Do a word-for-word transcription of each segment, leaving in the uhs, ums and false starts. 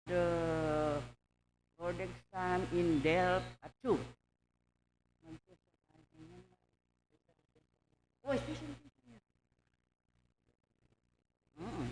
the board exam in Delft at two. Oh, excuse me. Mm.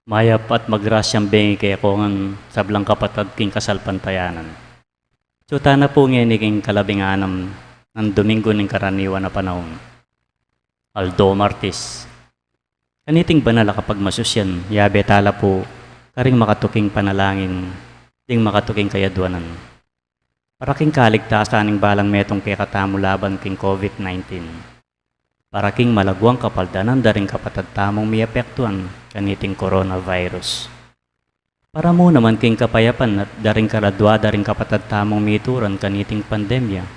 Mayap at magrasyang bengi kekongan sablang kapatad king kasalpantayanan. Sutana pu ngeni king kalabing anam nang Domingo ning karaniwan a panaun. Aldo Martis. Kaniting banal a kapagmasusyan, yabe tala pu karing makatuking panalangin ding makatuking kayadwanan. Para king kaligtasan ning balang metung kekatamu laban king COVID nineteen. Para king malaguang kapaldanan da ring kapatad tamung miapektuan kaniting coronavirus. Para mu naman king kapayapan at da ring kaladua da ring kapatad tamung mituran kaniting pandemya.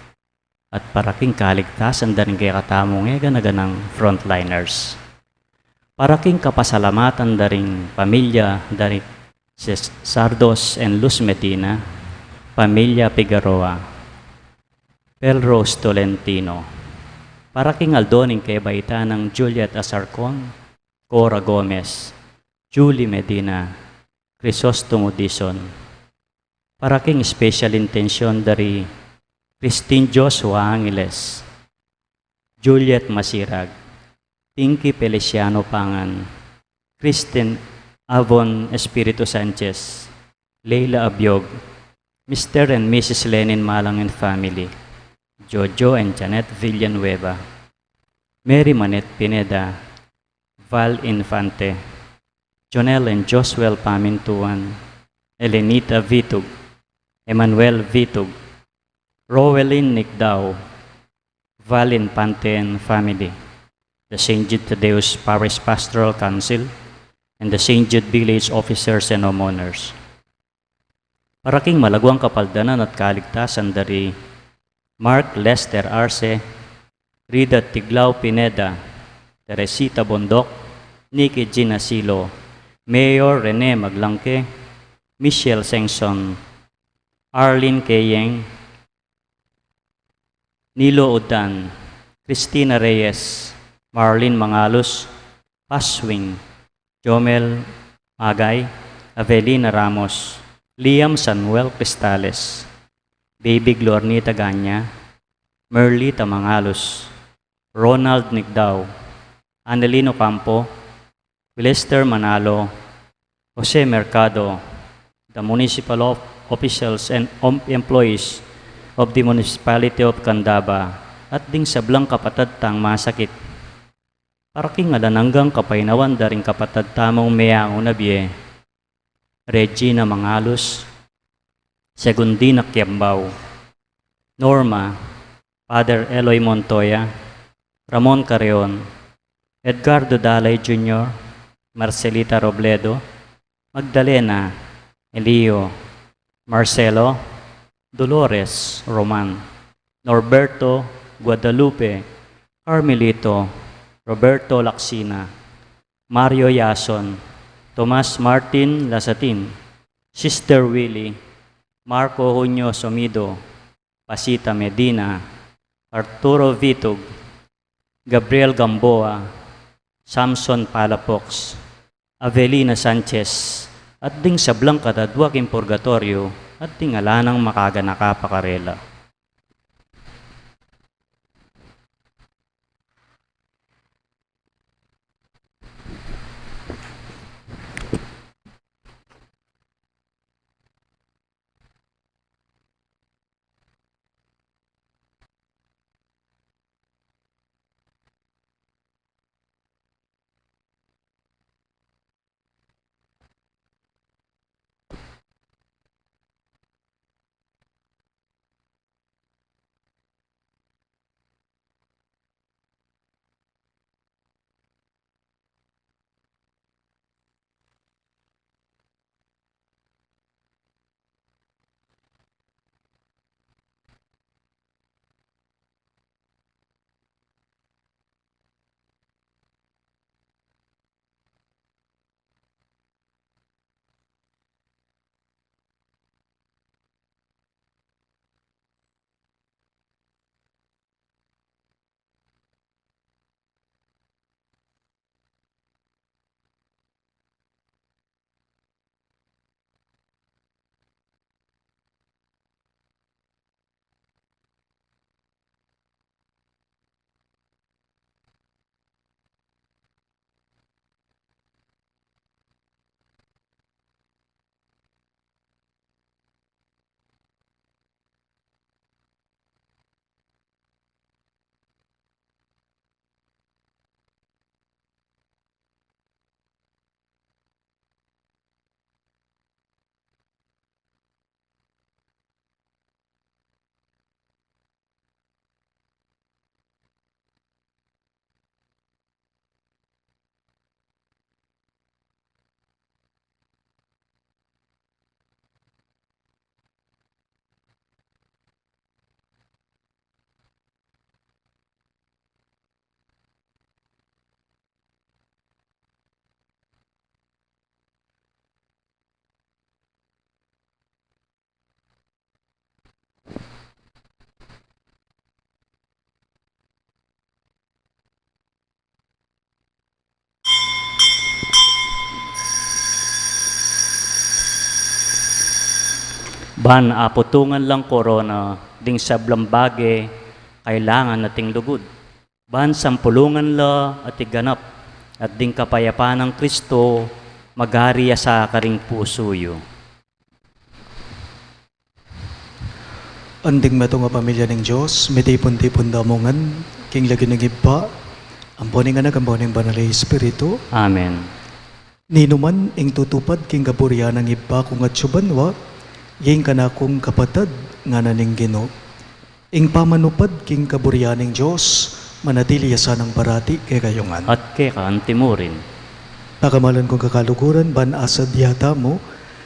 At para king kaligtasan da ring kekatamung eganaganang frontliners. Para king kapasalamatan da ring pamilya da ring Ses-, Sardos and Luz Medina, pamilya Figueroa, Pelrose Tolentino. Para king aldo ning kebaitan nang Juliet Asarcon, Cora Gomez, Julie Medina, Crisostomo Dizon. Para king special intention da ri Christine Joshua Angeles, Juliet Masirag, Pinky Feliciano Pangan, Kristen Avon Espiritu Sanchez, Leila Abiog, Mister and Missus Lenin Malang and family, Jojo and Janet Villanueva, Mary Manette Pineda, Val Infante, Jonel and Josuel Pamintuan, Elenita Vitug, Emmanuel Vitug, Rowelyn Nicdao, Val Infante and family, the Saint Jude Thaddeus Parish Pastoral Council, and the Saint Jude Village officers and homeowners. Para king malaguang kapaldanan at kaligtasan da ri Mark Lester Arce, Rida Tiglao Pineda, Teresita Bondoc, Nikki Gina Silo, Mayor Rene Maglangke, Michelle Sengson, Arlene Keyeng, Nilo Udan, Christina Reyes, Marlene Mangalus, Paswing, Jomel Magay, Avelina Ramos, Liam Samuel Cristales, Baby Glornita Ganya, Merlita Mangalus, Ronald Nicdao, Annelino Campo, Lester Manalo, Jose Mercado, the municipal of-, officials and om-, employees of the Municipality of Candaba, at ding sablang kapatad tang masakit. Para king alang anggang kapaynawan da ring kapatad tamung meyauna bie, Regina Mangalus, Segundina Kiambao, Norma, Father Eloy Montoya, Ramon Carreon, Edgardo Dalay Junior, Marcelita Robledo, Magdalena, Elio, Marcelo, Dolores, Roman, Norberto, Guadalupe, Carmelito, Roberto Lacsina, Mario Yason, Tomas Martin Lasatin, Sister Willie, Marco Junio Somido, Pasita Medina, Arturo Vitug, Gabriel Gamboa, Samson Palafox, Avelina Sanchez, at ding sablang katadua king purgatoryo, at ding ala nang makaganaka pa karela. Ban aputungan lang korona ding sablang bage kailangan na ting lugud. Ban sampulungan la at iganap, at ding kapayapan nang Kristo magari ya sa karing pusu yu. Anding metung a pamilya ning Dios, mitipun-tipun da mu ngan king lagyu ning Ibpa, ampo ning Anak, ampo ning Banal a Espiritu. Amen. Ninuman ing tutupad king kaburian nang Ibpa kung atsu banua, ya ing kanakung kapatad, ngana ning Ginu. Ing pamanupad king kaburian ning Dios, manatili ya sanang parati kekayu ngan. At keka antimurin. Pakamalan kung kakaluguran, ban asadya tamu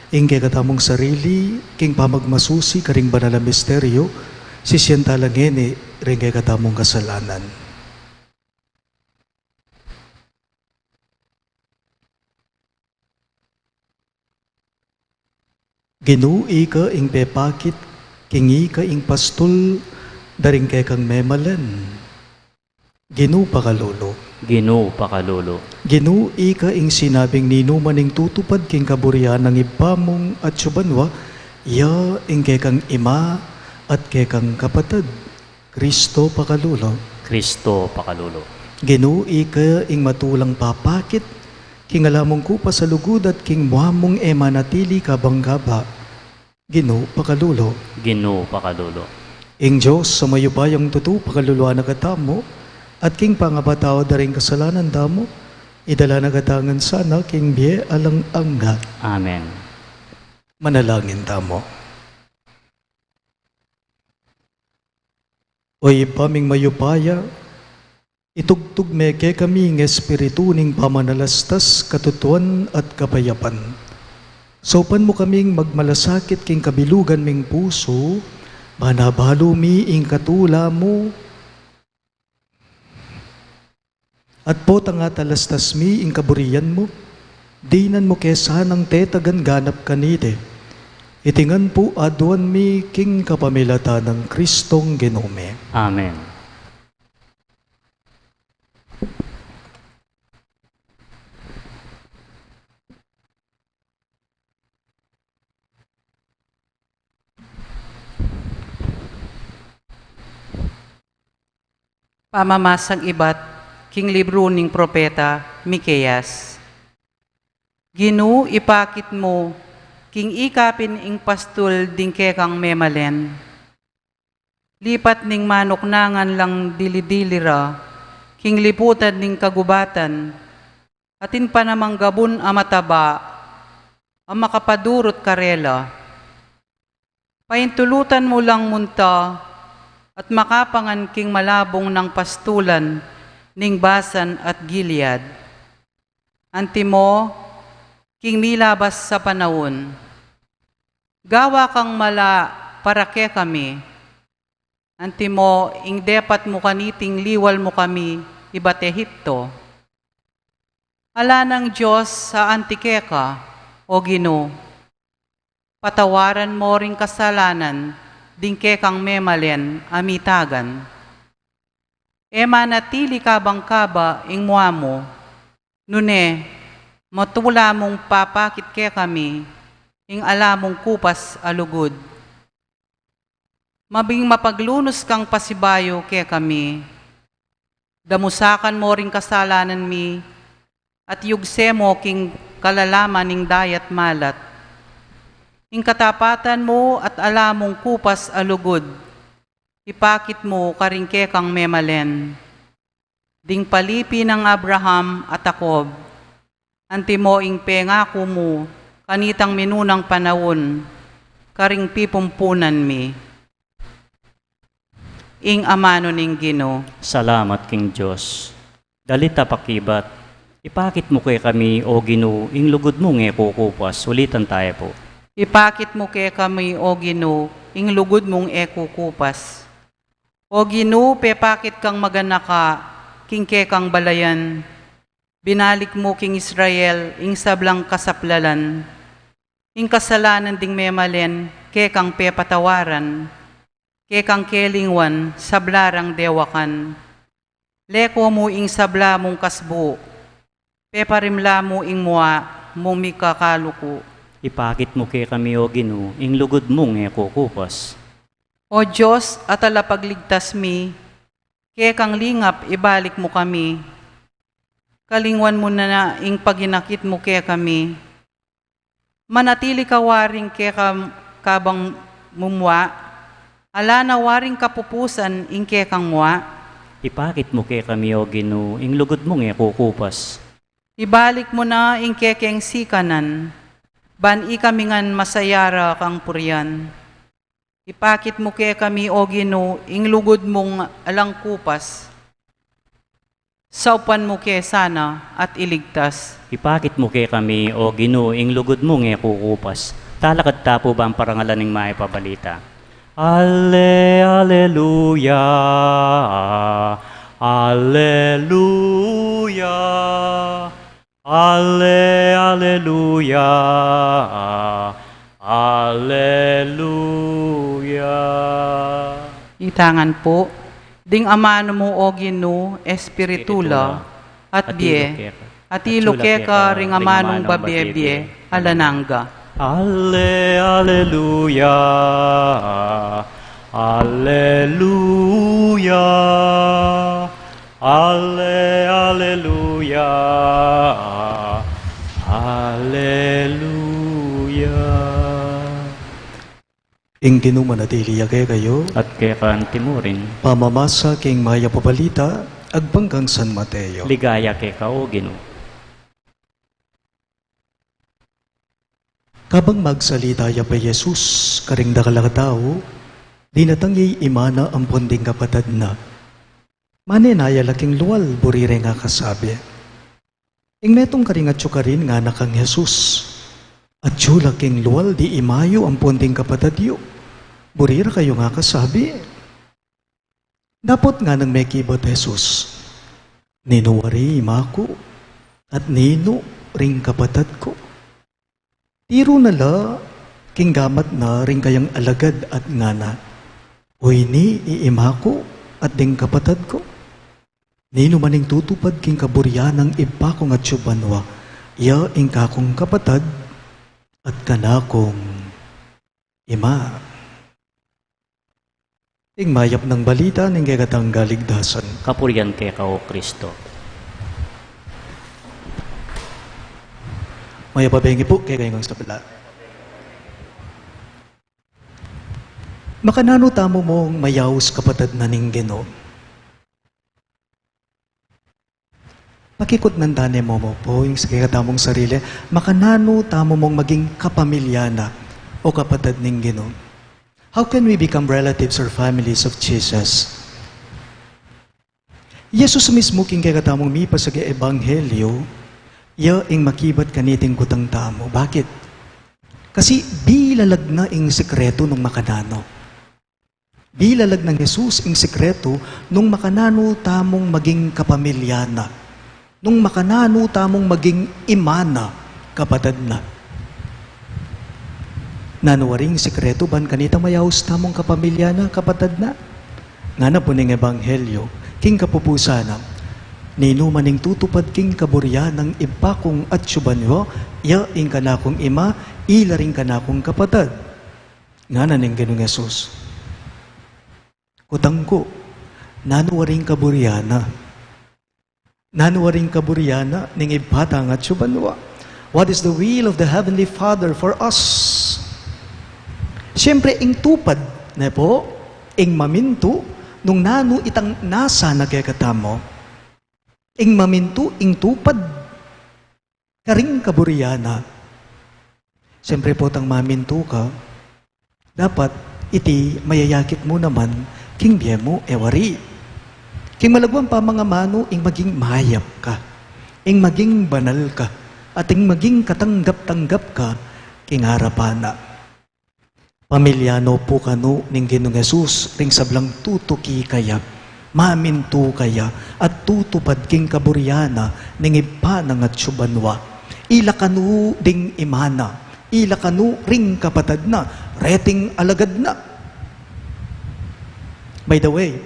ing kekatamung sarili king pamagmasusi karing banal a misteryo, sisian tala ngeni ring kekatamung kasalanan. Ginu, ika ing pepakit king ika ing pastul da ring kekang memalen. Ginu, pakalulu. Ginu, pakalulu. Ginu, ika ing sinabing ninuman ing tutupad king kaburian nang Ibpa mung atsu banua, ya ing kekang ima at kekang kapatad. Kristo, pakalulu. Kristo, pakalulu. Ginu, ika ing matulang papakit king ala mung kupas a lugud at king mua mung e manatili kabang-kaba. Ginu, pakalulu. Ginu, pakalulu. Ing Dios a mayupayang tutu, pakaluluan na katamu, at king pangapatawad da ring kasalanan tamu, idala na kata ngan sana king bie alang angga. Amen. Manalangin tamu. O Ibpa ming mayupaya, itugtug me kekami ing espiritu ning pamanalastas, katutuan, at kapayapan. Saupan mu kaming magmalasakit king kabilugan ming pusu, ban abalu mi ing katula mu, at potang atalastas mi ing kaburian mu, dinan mu ke sanang tetagan ganap kaniti. Iti ngan pu aduan mi king kapamilatan nang Kristong Ginu mi. Amen. Pamamasang ibat king libru ning propeta Miqueas. Ginu, ipakit mu king ika pin ing pastul ding kekang memalen. Lipat ning manuknangan lang dili-dili ra king liputan ning kagubatan, atin pa namang gabun a mataba a makapadurut karela. Paintulutan mu lang munta at makapangan king malabung nang pastulan ning Basan at Gilead. Antimo, king milabas a panaun, gawa kang mala para kekami. Antimo, ing depat mu kaniting liwal mu kami ibat Egipto. Ala nang Dios a anti keka, O Ginu. Patawaran mo ring kasalanan ding kekang memalen a mitagan. E manatili kabang-kaba ing mua mu, nune, matula mung papakit kekami ing ala mung kupas a lugud. Mabing mapaglunus kang pasibayu kekami. Damusakan mo ring kasalanan mi, at yugse mo king kalalaman ning dayat malat. Ing katapatan mu at ala mung kupas a lugud, ipakit mu karing kekang memalen. Ding palipi nang Abraham at Jacob, antimo ing pengaku mu kanitang minunang panaun, karing pipumpunan mi. Ing amanu ning Ginu. Salamat king Dios. Dalit a pakibat, ipakit mu kekami, O Ginu, ing lugud mung e kukupas. Ulitan taya pu. Ipakit mu kekami, O Ginu, ing lugud mung e kukupas. O Ginu, pepakit kang maganaka king kekang balayan. Binalik mu king Israel ing sablang kasaplalan. Ing kasalanan ding memalen kekang pepatawaran, kekang kelingwan sabla rang dewakan. Leko mu ing sabla mung kasbu, peparimla mu ing mua mung mikakaluku. Ipakit mu kekami, O Ginu, ing lugud mung e kukupas. O Dios a talapagligtas mi, kekang lingap ibalik mu kami. Kalingwan mu na ing paginakit mu kekami. Manatili ka waring kekam-, kabang mumua, ala na waring kapupusan ing kekang mua. Ipakit mu kekami, O Ginu, ing lugud mung e kukupas. Ibalik mu na ing kekeng sikanan, ban ikami ngan masaya ra kang purian. Ipakit mu kekami, O Ginu, ing lugud mung alang kupas. Saupan mu ke sana at iligtas. Ipakit mu kekami, O Ginu, ing lugud mung e kukupas. Talakad ta pu bang parangalan ing Mayap a Balita. Ale, aleluya, aleluya. Ale, aleluya, aleluya. Itangan pu, ding amanu mu, O Ginu, Espiritu la, at bie, at ilu keka ring amanung babie-bie, alang angga. Ale, aleluya, aleluya. Ale, aleluya, aleluya. Ing Ginu manatili ya kekayu. At keka mu rin. Pamamasa king Mayap a Balita agpang kang San Mateo. Ligaya keka, O Ginu. Kabang magsalita ya pa i Jesus karing dakal a tau, dinatang ya ing ima na ampon ding kapatad na. Manenaya la king lual, buri reng akasabi, "Ing metung karing atyu karin," ngana kang Jesus. "Atyu la king lual ding ima yu ampon ding kapatad yu, buri ra kayu," ngana kasabi. Dapot nganang mekibat Jesus, "Ninu wari ima ku, at ninu ring kapatad ku?" Tiru na la king gamat na ring kayang alagad at ngana, "Oyni i ima ku at ding kapatad ku. Ninu man ing tutupad king kaburian nang Ibpa kung atyu banua, iya ing kakung kapatad at kanakung ima." Ing mayap nang balita ning kekatang kaligtasan. Kapurian keka, O Kristo. Mayap a bengi pu kekayung sabla. Makananu tamu mung mayaus kapatad na ning Ginu? Pakikutnan tane mu mu pu ing kekatamung sarili, makananu tamu mung maging kapamilya na o kapatad ning Ginu? How can we become relatives or families of Jesus? Jesus mismu king kekatamung mipasage ebanghelyo, iya ing makibat kaniting kutang tamu. Bakit? Kasi bilalag na ing sekretu nung makananu. Bilalag nang Jesus ing sekretu nung makananu tamung maging kapamilya na, nung makananu tamung maging ima na, kapatad na. Nanu wari ing sekretu ban kanita mayaus tamung kapamilya na, kapatad na? Ngana pu ning ebanghelyo, king kapupusan na, "Ninu man ing tutupad king kaburian nang Ibpa kung atyu banua, iya ing kanakung ima, ila ring kanakung kapatad." Ngana ning Ginung Jesus, "Kutang ku, nanu wari ing kaburian na? Nanu wari ing kaburian na ning Ibpa tang atyu banua? What is the will of the Heavenly Father for us?" Siyempre, ing tupad, ne pu, ing mamintu nung nanu itang nasa na kekatamu. Ing mamintu, ing tupad karing kaburian na. Siyempre pu, tang mamintu ka, dapat iti mayayakit mu naman king bie mu, e wari? King malagwang pamangamanu, ing maging mayap ka, ing maging banal ka, at ing maging katanggap-tanggap ka king arapan na. Pamilya no pu kanu ning Ginung Jesus ring sablang tutuki kaya, mamintu kaya, at tutupad king kaburian na ning Ibpa nang atyu banua? Ila kanu ding ima na, ila kanu ring kapatad na, reting alagad na. By the way,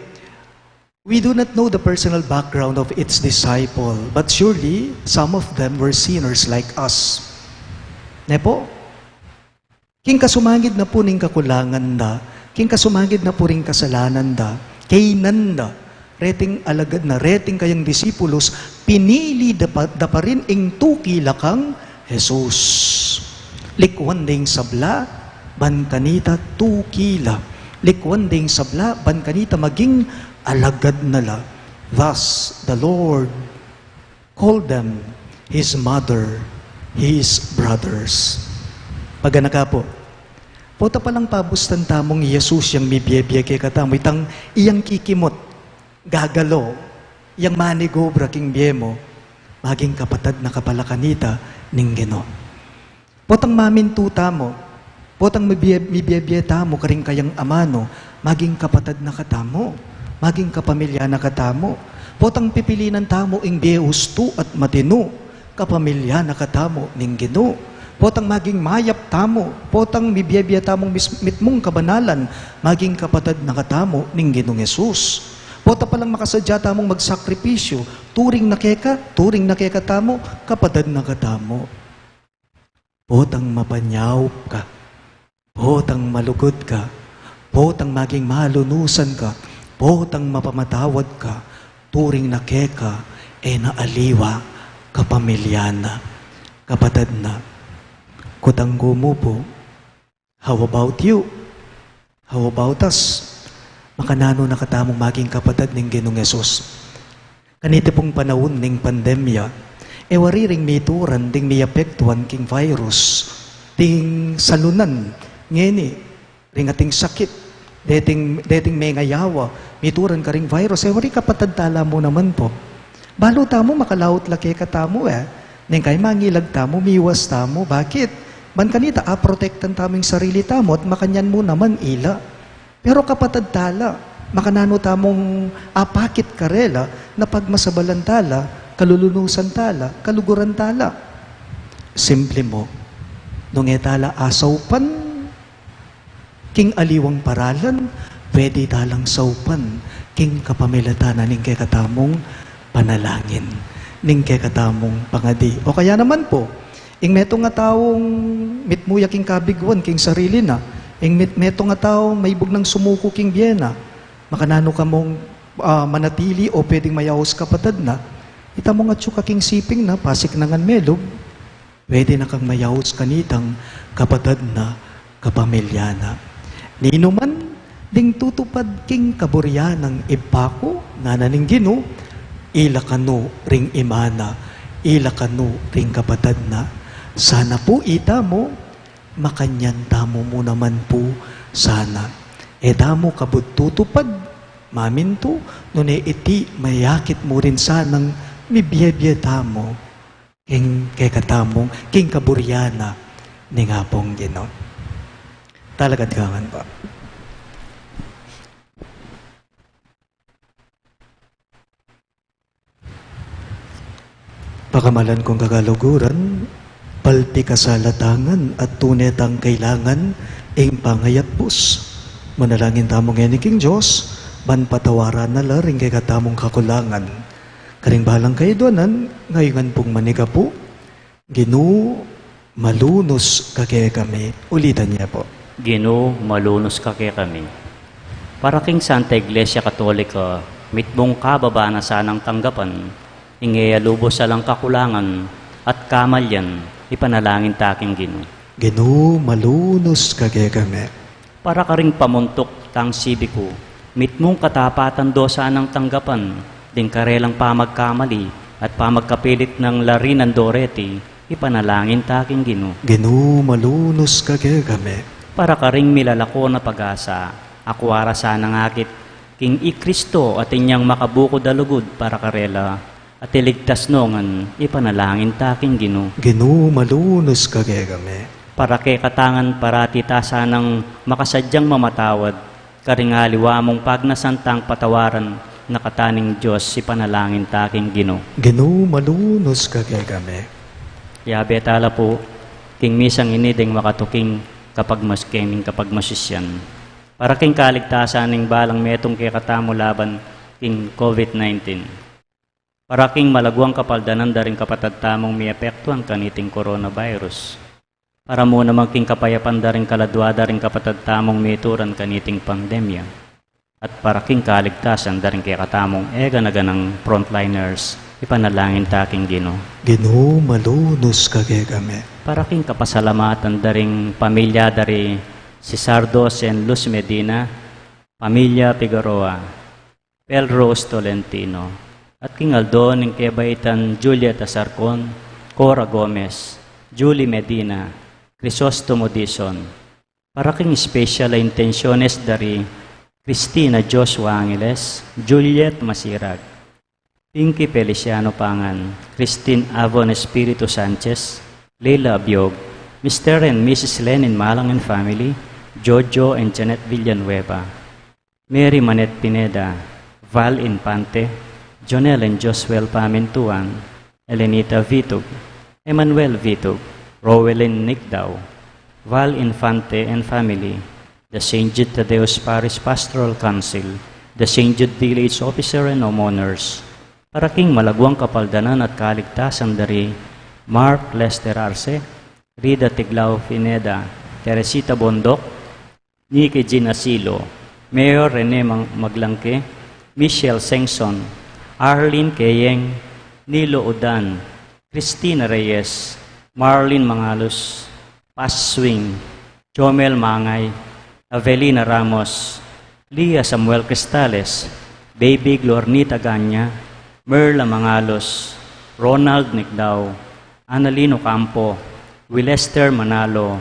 we do not know the personal background of each disciple, but surely some of them were sinners like us. Ne pu? King kasumangid na pu ning kakulangan da, king kasumangid na pu ring kasalanan da, kaynan da, reting alagad na, reting kayang disipulus, pinili da pa, da pa rin ing tukila kang Jesus. Likwan ding sabla, ban kanita tukila. Likwan ding sabla, ban kanita maging alagad na la. Thus, the Lord called them his mother, his brothers. Paganaka pu, pota palang pabustan tamung Jesus yang mibie-bie kekatamu, itang iyang kikimut, gagalo, yang manigobra king bie mu, maging kapatad na ka pala kanita ning Ginu. Potang mamintu tamu, potang mibie-, mibie-bie tamu karing kayang amanu, maging kapatad na katamu, maging kapamilya na katamu. Potang pipilinan tamu ing bie ustu at matinu, kapamilya na katamu ning Ginu. Potang maging mayap tamu, potang mibie-bie tamung mis-, mitmung kabanalan, maging kapatad na katamu ning Ginung Jesus. Pota palang makasadya tamung magsakripisyu, turing na keka, turing na kekatamu, kapatad na katamu. Potang mapanyaup ka, potang malugud ka, potang maging malunusan ka, potang mapamatawad ka, turing na keka, e na aliwa, kapamilya na, kapatad na. Kutang ku mu pu, how about you? How about us? Makananu na katamung maging kapatad ning Ginung Jesus? Kaniti pung panaun ning pandemya, e wari ring mituran ding miapektuan king virus, ding salunan, ngeni, ring ating sakit, deting, deting mengayawa, mituran karing virus, e wari kapatad tala mu naman pu. Balu tamu, makalaut la kekatamu e. Neng kaya mangilag tamu, miwas tamu. Bakit? Ban kanita, aprotektan tamu ing sarili tamu at makanyan mu naman ila. Pero kapatad tala, makananu tamung apakit karela na pagmasabalan tala, kalulunusan tala, kaluguran tala? Simple mu, nung e tala asaupan king aliwang paralan, pwede talang saupan king kapamilatan na ning kekatamung panalangin, ning kekatamung pangadi. O kaya naman pu, ing metung a taung mitmu ya king kabiguan king sarili na, ing met-, metung a taung maibug nang sumuku king bie na, makananu ka mung, ah, manatili o pwedeng mayaus kapatad na, ita mung atyu ka king siping na, pasik na ngan melub, pwede na kang mayaus kanitang kapatad na, kapamilya na. Ninuman ding tutupad king kaburian nang Ibpa ku, ngana ning Ginu, ila kanu ring ima na, ila kanu ring kapatad na. Sana pu ita mu, makanyan tamu mu naman pu sana. E tamu kabud tutupad, mamintu, nune iti mayakit mu rin sanang mibie-bie tamu king kekatamung, king kaburian na ning Apung Ginu. Talakad ka ngan pu. Pakamalan kung kakaluguran, palpikasalatangan at tune tang kailangan ing pangayatbus. Manalangin tamu ngeni king Dios, ban patawaran na la ring kekatamung kakulangan. Karing balang kaiduanan, ngayungan pung manigapu, Ginu, malunus ka kekami. Ulitan ye pu. Ginu, malunus ka kekami. Para king Santa Iglesia Katolika, mitmung kababa na sanang tanggapan, ing e ya lubus alang kakulangan at kamalian, ipanalangin ta king Ginu. Ginu, malunus ka kekami. Para karing pamuntuk tang sibiku, mitmung katapatan do sanang tanggapan, ding karelang pamagkamali at pamagkapilit nang larinan do reti, ipanalangin ta king Ginu. Ginu, malunus ka kekami. Para karing milalako na pag-asa, akua ra sanang akit king i Kristo at inyang makabukud a lugud para karela, at iligtas no ngan, ipanalangin ta king Ginu. Ginu, malunus ka kekami. Para kekata ngan parati ta sanang makasadyang mamatawad, karing aliwa mung pagnasan tang patawaran na kata ning Dios, ipanalangin ta king Ginu. Ginu, malunus ka kekami. Yabe ta la pu king misang ini ding makatuking kapagmas-, king kapagmasisyan. Para king kaligtasan ning balang metung kekatamu laban king COVID nineteen. Para king malaguang kapaldanan da ring kapatad tamung miapektuan kaniting coronavirus. Para mu naman king kapayapan da ring kaladua da ring kapatad tamung mituran kaniting pandemya, at para king kaligtasan da ring kekatamung e gana-ganang frontliners, ipanalangin ta king Ginu. Ginu, malunus ka kekami. Para king kapasalamatan da ring pamilya da ri Cesardo and Luz Medina, pamilya Figueroa, Pel Rose Tolentino, at king aldo ning kebaitan Juliet Asarcon, Cora Gomez, Julie Medina, Crisostomo Dizon. Para king special a intenciones da ri Cristina Joshua Angeles, Juliet Masirag, Pinky Feliciano Pangan, Christine Avon Espiritu Sanchez, Leila Abiog, Mister and Missus Lenin Malang and family, Jojo and Janet Villanueva, Mary Manette Pineda, Val Infante, Jonel and Josuel Pamintuan, Elenita Vitug, Emmanuel Vitug, Rowelyn Nicdao, Val Infante and family, the Saint Jude Thaddeus Parish Pastoral Council, the Saint Jude Village Officer and homeowners. Para king malaguang kapaldanan at kaligtasan da ri Mark Lester Arce, Rida Tiglao Pineda, Teresita Bondoc, Nikki Jean Asilo, Mayor Rene Mang-, Maglangke, Michelle Sengson, Arlene Keyeng, Nilo Udan, Christina Reyes, Marlene Mangalos, Pas Swing, Jomel Mangay, Avelina Ramos, Lia Samuel Cristales, Baby Glornita Ganya, Merla Mangalos, Ronald Nicdao, Annalyn Ocampo, Wilester Manalo,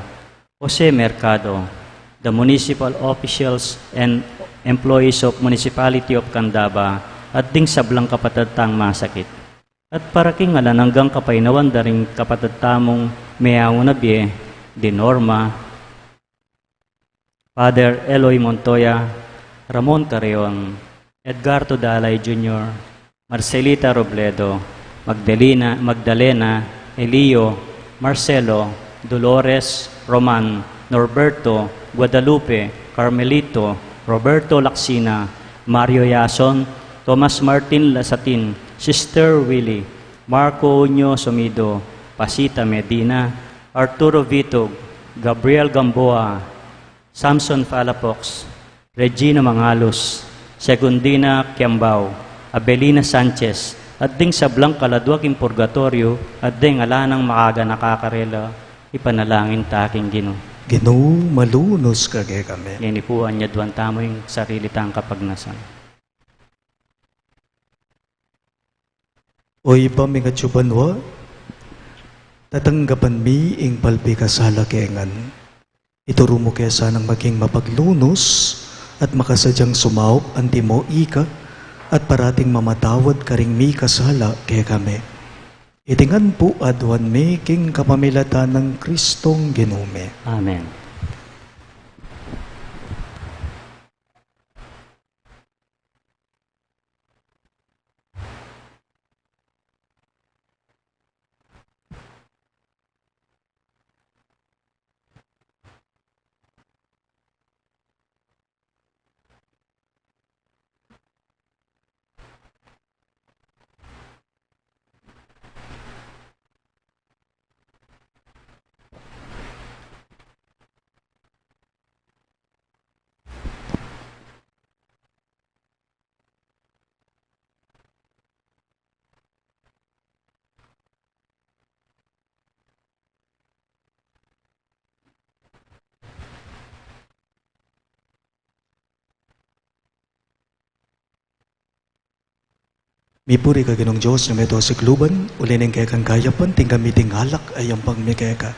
Jose Mercado, the municipal officials and employees of Municipality of Candaba, at ding sablang kapatad tang masakit. At para king alang anggang kapaynawan da ring kapatad tamung meauna bie, di Norma, Father Eloy Montoya, Ramon Carreon, Edgardo Dalay Junior, Marcelita Robledo, Magdalena, Magdalena, Elio, Marcelo, Dolores, Roman, Norberto, Guadalupe, Carmelito, Roberto Lacsina, Mario Yason, Thomas Martin Lasatin, Sister Willie, Marco Uño Somido, Pasita Medina, Arturo Vitug, Gabriel Gamboa, Samson Palafox, Regina Mangalos, Segundina Kiambao, Abelina Sanchez, at ding sablang kaladua king purgatoryo, at ding ala nang makaganaka karela, ipanalangin ta king Ginu. Ginu, malunus ka kekami. Ngeni pu, anyaduan tamu ing sarili tang kapagnasan. O Ibpa ming atsu banua, tatanggapan mi ing palpikasala ke ngan. Ituru mu ke sanang maging mapaglunus at makasadyang sumaup antimo ika at parating mamatawad karing mikasala kekami. Iti ngan pu aduan mi king kapamilatan nang Kristong Ginu mi. Amen. Mipuri ka Ginung Dios a meto a sikluban, uli ning kekang kayapan, tinggap mi iting alak a yampang mi keka.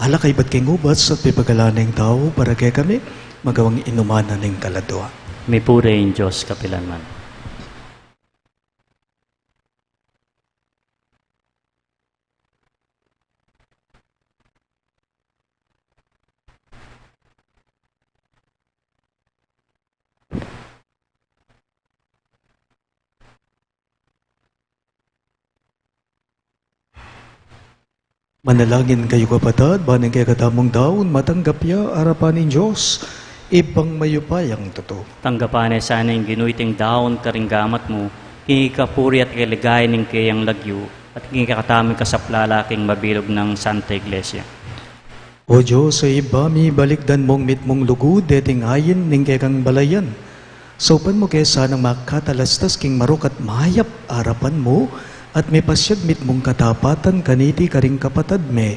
Alak a ibat king ubas at pipagalan ning tau para kekami, magawang inuman na ning kaladua. Mipuri ing Dios kapilanman. Manalangin kayu, kapatad, ban ing kekatamung daun matanggap ya arapan ning Dios, Ibpang mayupayang tutu. Tanggapan ne sana ning Ginu iting daun karing gamat mu, king ikapuri at kaligayan ning keyang lagyu, at king ikatamung kasaplalan king mabilug nang Santa Iglesia. O Dios, o Ibpa mi, balikdan mung mitmung lugud deting ain ning kekang balayan. Saupan mu ke sanang makatalastas king marok at mayap arapan mu, at mipasyag mitmung katapatan kaniti karing kapatad mi.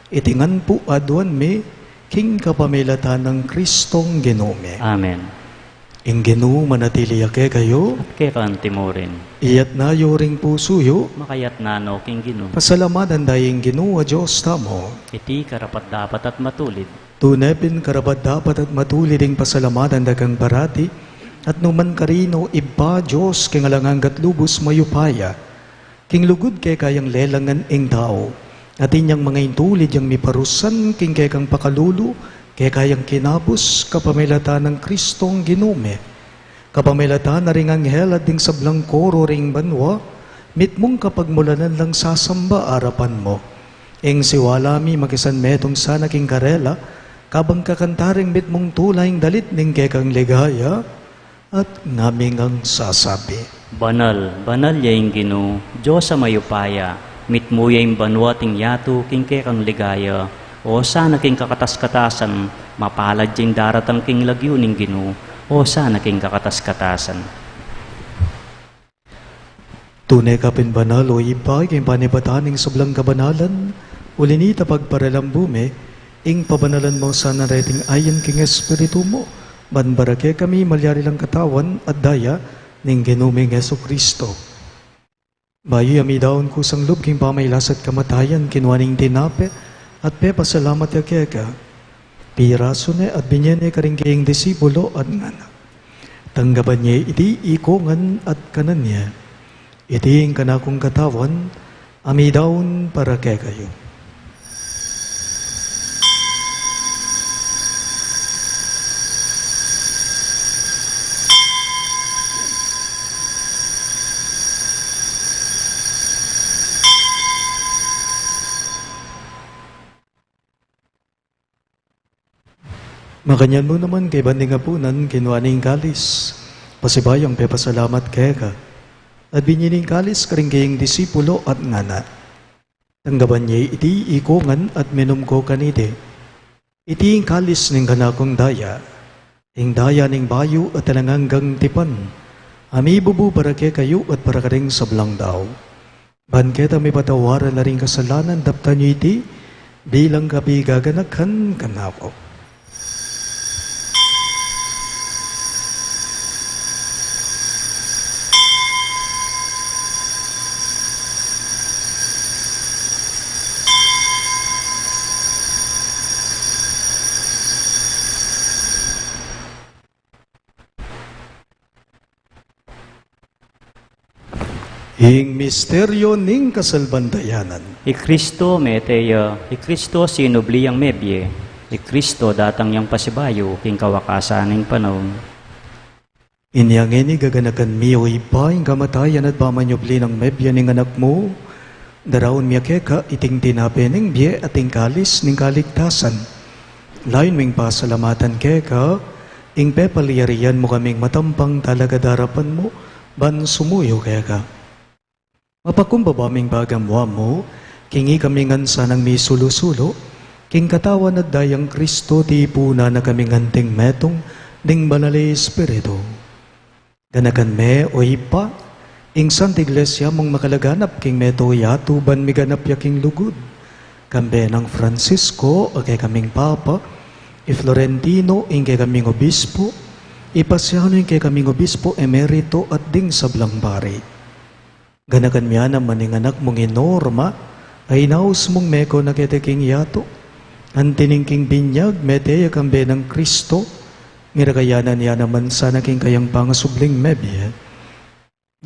Iti ngan pu aduan mi king kapamilatan nang Kristong Ginu mi. Amen. Ing Ginu manatili ya kekayu. At keka antimurin. Iyatna yu ring pusu yu. Makayatna no king Ginu. Pasalamatan da ing Ginu a Dios tamu. Iti karapat-dapat at matulid. Tune pin karapat-dapat at matulid ing pasalamatan da kang parati, at numan karin, o Ibpa, Dios king alang angga at lubus mayupaya. King lugud keka yang lelangan ing tau, at inyang mangaintulid yang miparusan king kekang pakalulu, keka yang kinabus kapamilatan nang Kristong Ginu mi. Kapamilatan na ring anghel at ding sablang koro ring banua, mitmung kapagmulanan lang sasamba arapan mu. Ing siwala mi makisan metung sana king karela, kabang kakanta ring mitmung tula ing dalit ning kekang ligaya, at ngami ngang sasabi: Banal, banal ya ing Ginu, Dios a mayupaya, mitmu ya ing banua at ing yatu king kekang ligaya. Osana king kakatas-katasan, mapalad ya ing daratang king lagyu ning Ginu, osana king kakatas-katasan. Tune ka pin banal, o Ibpa, king panibatan ning sablang kabanalan, uli na nita pagparalambu mi, ing pabanalan mu sana reting ain king Espiritu mu, ban para kekami malyari lang katawan at daya ning Ginu ming Jesucristo. Bayu ya midaun kusang lub king pamailas at kamatayan, kinua ne ing tinape, at pepasalamat ya keka, pirasu ne at binye ne karing kayang disipulo at ngana: Tanggapan ye iti ikongan at kanan ye. Iti ing kanakung katawan a midaun para kekayu. Makanyan mu naman, kaybat ning apunan, kinua ne ing kalis, pasibayung pepasalamat keka, at binye ne ing kalis karing kayang disipulo at ngana: Tanggapan ye iti ikongan at minum ko kaniti. Iti ing kalis ning kanakung daya, ing daya ning bayu at alang anggang tipan, a mibubu para kekayu at para karing sablang tau. Ban keta mipatawaran la ring kasalanan, daptan yu iti bilang kapigaganakan kanaku. Ing misteryo ning kasalpantayanan. I Kristo mete ya, i Kristo sinubli yang mebie, i Kristo datang yang pasibayu king kawakasan ning panaun. Inya ngeni gaganakan mi, o Ibpa, ing kamatayan at pamanyubli nang mebie ning Anak mu, daraun mi keka iting tinape ning bie at ing kalis ning kaligtasan. Layun ming pasalamatan keka ing pepalyarian mu kaming matampang talakad arapan mu ban sumuyu keka. Mapakumbaba ming pagamuan mu, king ikami ngan sanang misulu-sulu king katawan at dayang Kristo, tipunan na kaming anting metung ning Banal a Espiritu. Ganakan me, o Ibpa, ing Santa Iglesia mung makalaganap king meto yatu ban miganap ya king lugud. Kambe nang Francisco a kekaming Papa, i Florentino ing kekaming Obispo, i Pasiano ing kekaming Obispo Emerito at ding sablang pari. Ganakan me naman ing anak mung i Norma, a inaus mung meko na keti king yatu. Anti ning king binyag, mete ya kambe nang Kristo, miragayanan ya naman sana king kayang pangasubling mebie.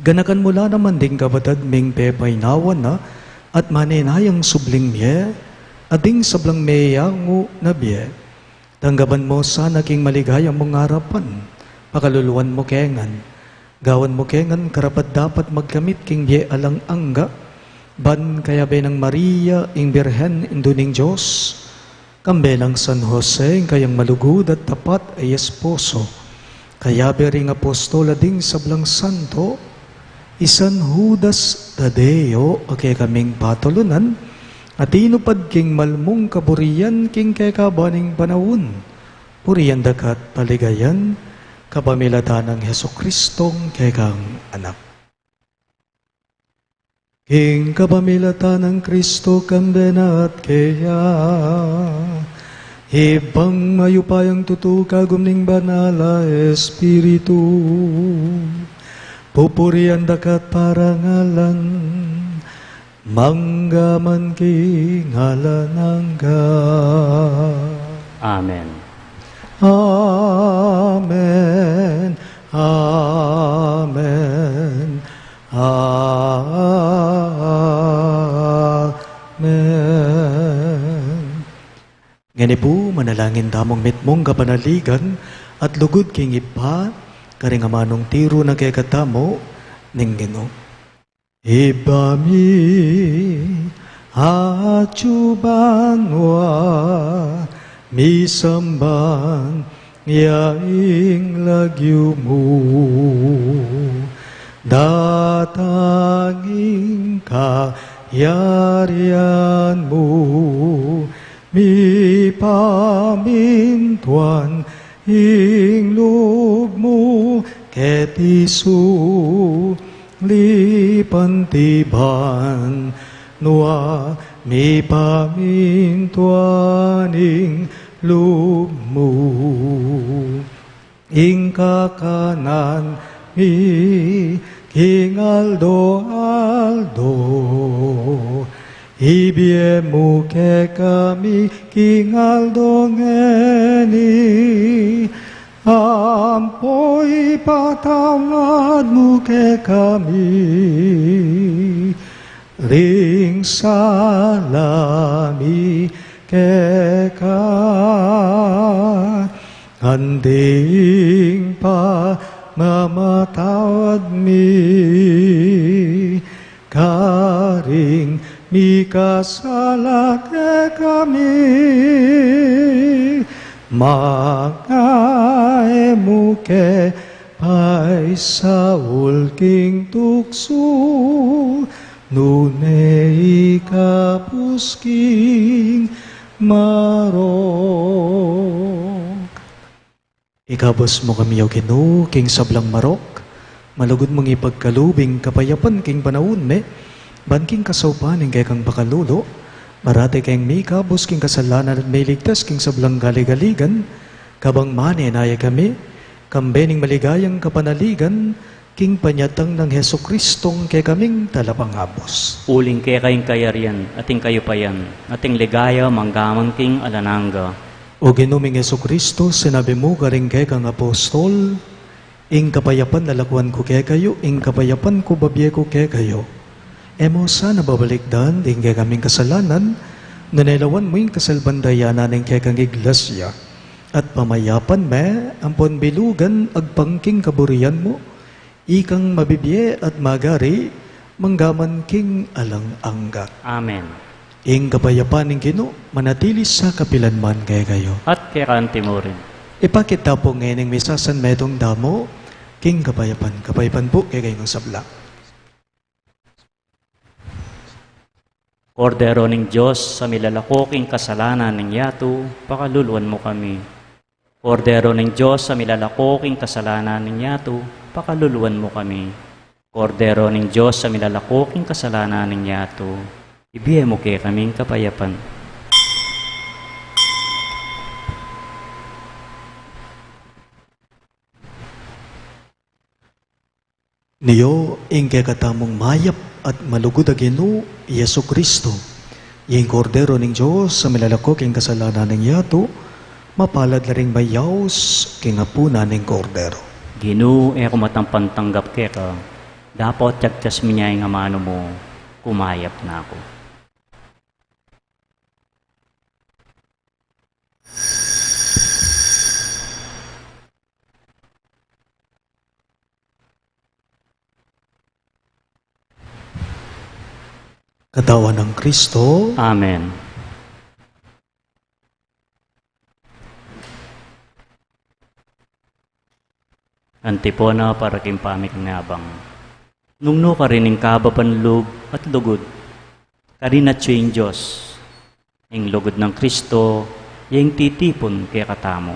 Ganakan mu la naman ding kapatad ming pepainawa na at manenayang subling mie, at ding sablang meyangu na bie. Tanggapan mu sana king maligaya mung arapan, pakaluluan mu ke ngan, gawan mu ke ngan karapat-dapat magkamit king bie alang angga, ban kayabe nang Maria, ing Birhen, Indu ning Dios, kambe nang San Jose, ing kayang malugud at tapat a esposo, kayabe ring apostol a ding sablang santo, i San Judas Tadeo a kekaming patulunan, a tinupad king malmung kaburian king kekaban ning panaun. Purian da ka at paligayan, kapamilatan nang Jesucristong kekang Anak. King kapamilatan nang Kristo, kambe na at keya, Ibpang mayupayang tutu, kagum ning Banal a Espiritu, pupurian da ka at parangalan, mangga man king alang angga. Amen. Amen. Amen. Amen. Ngeni pu, manalangin tamung mitmung kapanaligan at lugud king Ibpa, karing amanung tiru na kekatamu ning Ginu. Ibpa mi, atsu ka banua, misamban ya ing lagyu mu, datang ing kayarian mu, mipamintuan ing lub mu keti sulip anti banua, mipamintuan ing lub mu. Ing kakanan mi king aldo-aldo, ibie mu kekami king aldo ngeni, ampo ipatawad mu kekami ring sala mi keka, anti ing pamamatawad mi karing mikasala kekami, manga e mu ke paisaul king tuksu, nune ikabus king marok. Ikabus mu kami, O Ginu, king sablang marok, malugud mung ipagkalub ing kapayapan king panaun mi, ban king kasaupan ning kekang pakalulu, marati keng mikabus king kasalanan at miligtas king sablang galigaligan, kabang manenaya kami, kambe ning maligayang kapanaligan, king panyatang nang Jesucristong kekaming Talapangabus. Uling keka ing kayarian, at ing kayupayan, at ing ligaya, mangga man king alang angga. O Ginu ming Jesucristo, sinabi mu karing kekang apostol, ing kapayapan lalakuan ku kekayu, ing kapayapan ku babie ku kekayu. E mu sana babalikdan ding kekaming kasalanan, nune lawan mu ing kasalpantayanan ning kekang iglesia, at pamayapan me ampon bilugan agpang king kaburian mu, ikang mabibie at magari, mangga man king alang angga. Amen. Ing kapayapan ning Ginu, manatili sa kapilan man kekayu. At keka anti murin. Ipakit ta pu ngening misasan metung tamu, king kapayapan, kapayapan pu kekayu ing sabla. Kordero ning Dios, a milalako king kasalanan ning yatu, pakaluluan mu kami. Kordero ning Dios, a milalako king kasalanan ning yatu, pakaluluan mu kami. Kordero ning Dios, a milalako king kasalanan ning yatu, ibie mu kekaming kapayapan. Nio ing kekatamung mayap at malugud a Ginu, Jesucristo, ing Kordero ning Dios, a milalako king kasalanan ning yatu, mapalad la ring mayaus king apunan ning Kordero. Ginu, e ku matampang tanggap keka, dapot yagtas mu ing amanu mu, kumayap na ku. Katawan nang Kristo. Amen. Antipona para king pamiknabang. Nung nu karin ing kababan lub at lugud, Karin atyu ing Dios, ing lugud nang Kristo, ya ing titipun kekatamu.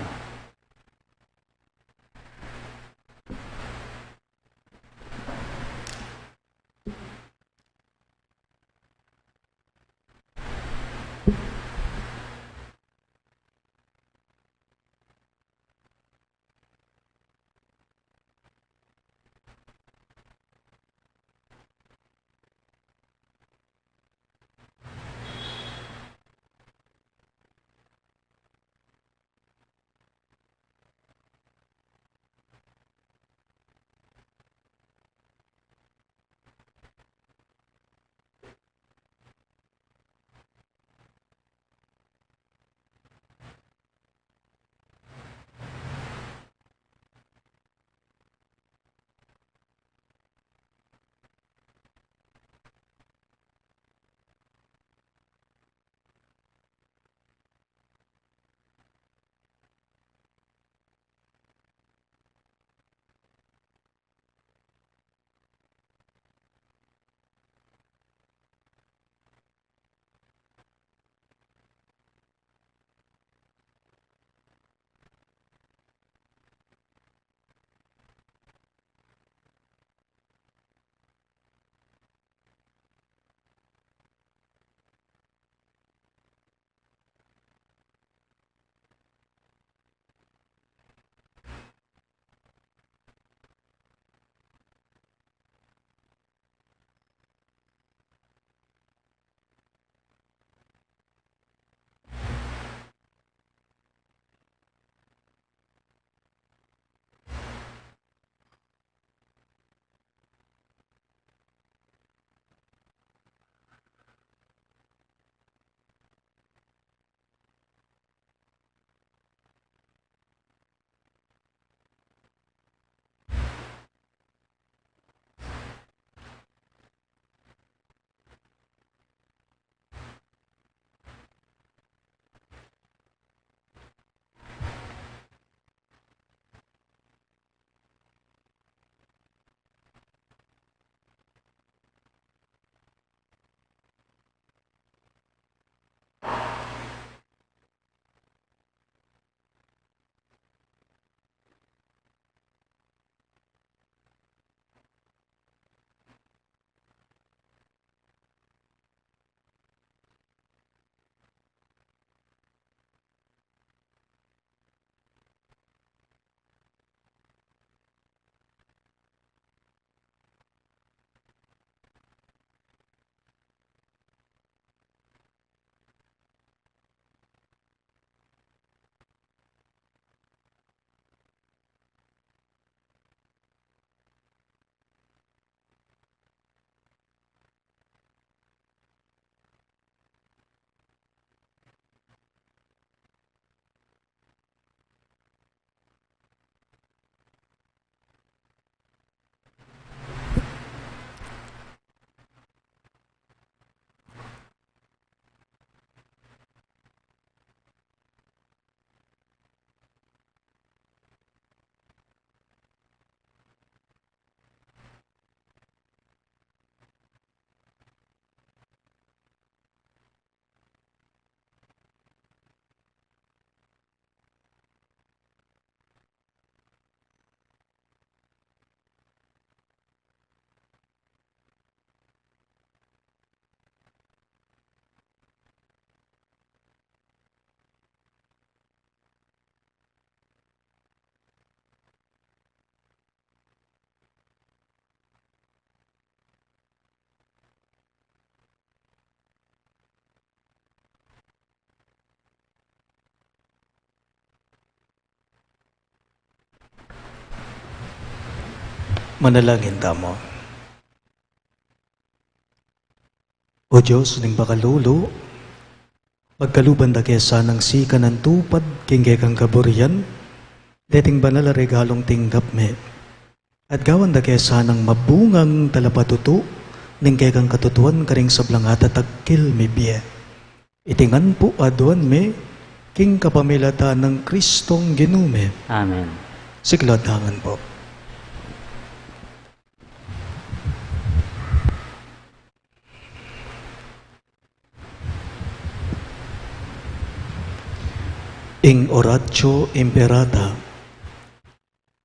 Manalangin tamu. O Dios ning makalulu, pagkaluban da ke sanang sikanan tupad king kekang kaburian deting banal a regalung tinggap me, at gawan da ke sanang mabungang talapatutu ning kekang katutuan karing sablang atatagkil mi bie. Iti ngan pu aduan mi king kapamilatan nang Kristong Ginu mi. Amen. Siklaud tamu ngan pu. Ing Oratio Imperata.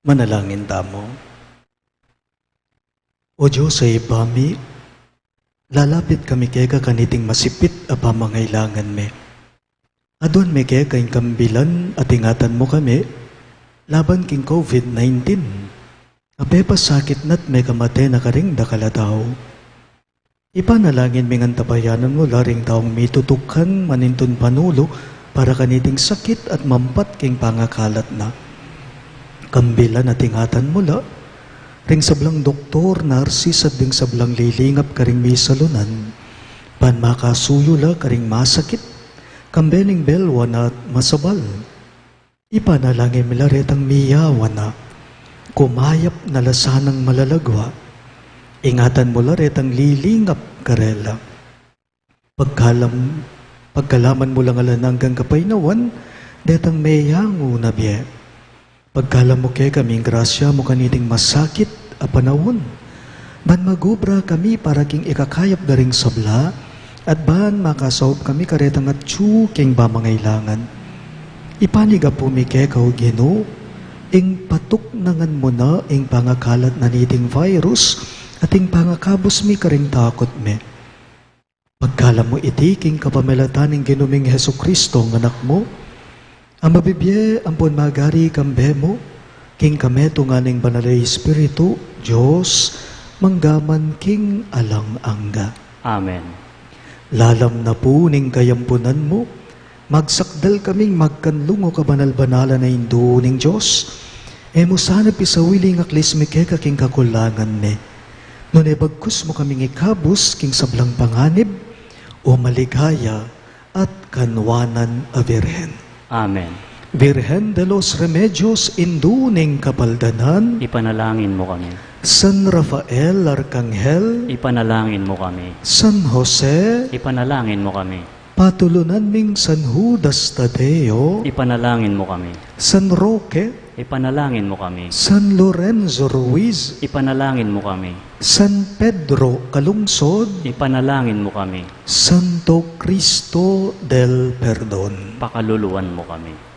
Manalangin tamu. O Dios a Ibpa mi, lalapit kami keka kaniting masipit a pamangailangan mi. Aduan mi keka ing kambilan at ingatan mu kami laban king COVID nineteen. A pepasakit na't mekamate na karing dakal a tau. Ipanalangin mi ngan tapayanan mu la ring taung mitutukan manintun panulu para kaniting sakit at mampat king pangakalat na. Kambilan at ingatan mu la ring sablang doktor, narsis at ding sablang lilingap karing misalunan, ban makasuyu la karing masakit, kambe ning belwa na at masabal. Ipanalangin mi la retang miyawa na, kumayap na la sanang malalagwa. Ingatan mu la retang lilingap karela. Pagkalam-, pagkalaman mu lang alang anggang kapaynawan detang meyangu na bie. Pagkalam mu kekami ing grasya mu kaniting masakit a panaun, ban magobra kami para king ikakayap da ring sabla, at ban makasaup kami karetang atyu king pamangailangan. Ipanyawad mi keka, O Ginu, ing patuknangan mu na ing pangakalat na niting virus, at ing pangakabus mi karing takut mi. Pagkalam mu iti king kapamilatan ning Ginu ming Jesucristo, ing Anak mu, a mabibie ampon magari kambe mu, king kametungan ning Banal a Espiritu, Dios, mangga man king alang angga. Amen. Lalam na pu ning kayampunan mu, magsakdal kaming magkanlung, O kabanal-banalan a Indu ning Dios. E mu sana pisawili ing aklis mi keka king kakulangan mi, nune bagkus mu kaming ikabus king sablang panganib, o maligaya at kanwanan a Birhen. Amen. Virgen de los Remedios, Indu ning Kapaldanan. Ipanalangin mu kami. San Rafael Arkanghel. Ipanalangin mu kami. San Jose. Ipanalangin mu kami. Patulunan ming San Judas Tadeo. Ipanalangin mu kami. San Roque. Ipanalangin mu kami. San Lorenzo Ruiz. Ipanalangin mu kami. San Pedro Calungsod. Ipanalangin mu kami. Santo Cristo del Perdon. Pakaluluan mu kami.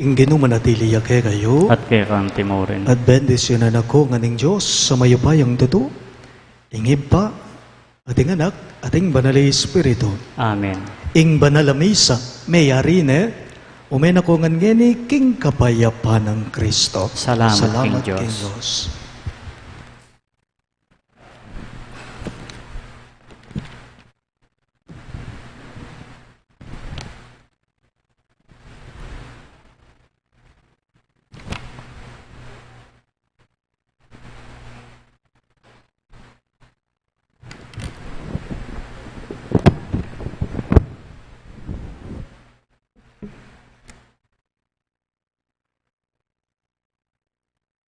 Ing Ginu manatili ya kekayu. At keka mu rin. At bendisyunan na kayu ngan ning Dios a mayupayang tutu, ing Ibpa, at ing Anak, at ing Banal a Espiritu. Amen. Ing Banal a Misa meyari ne, ume na kayu ngan ngeni king kapayapan nang Kristo. Salamat king Dios.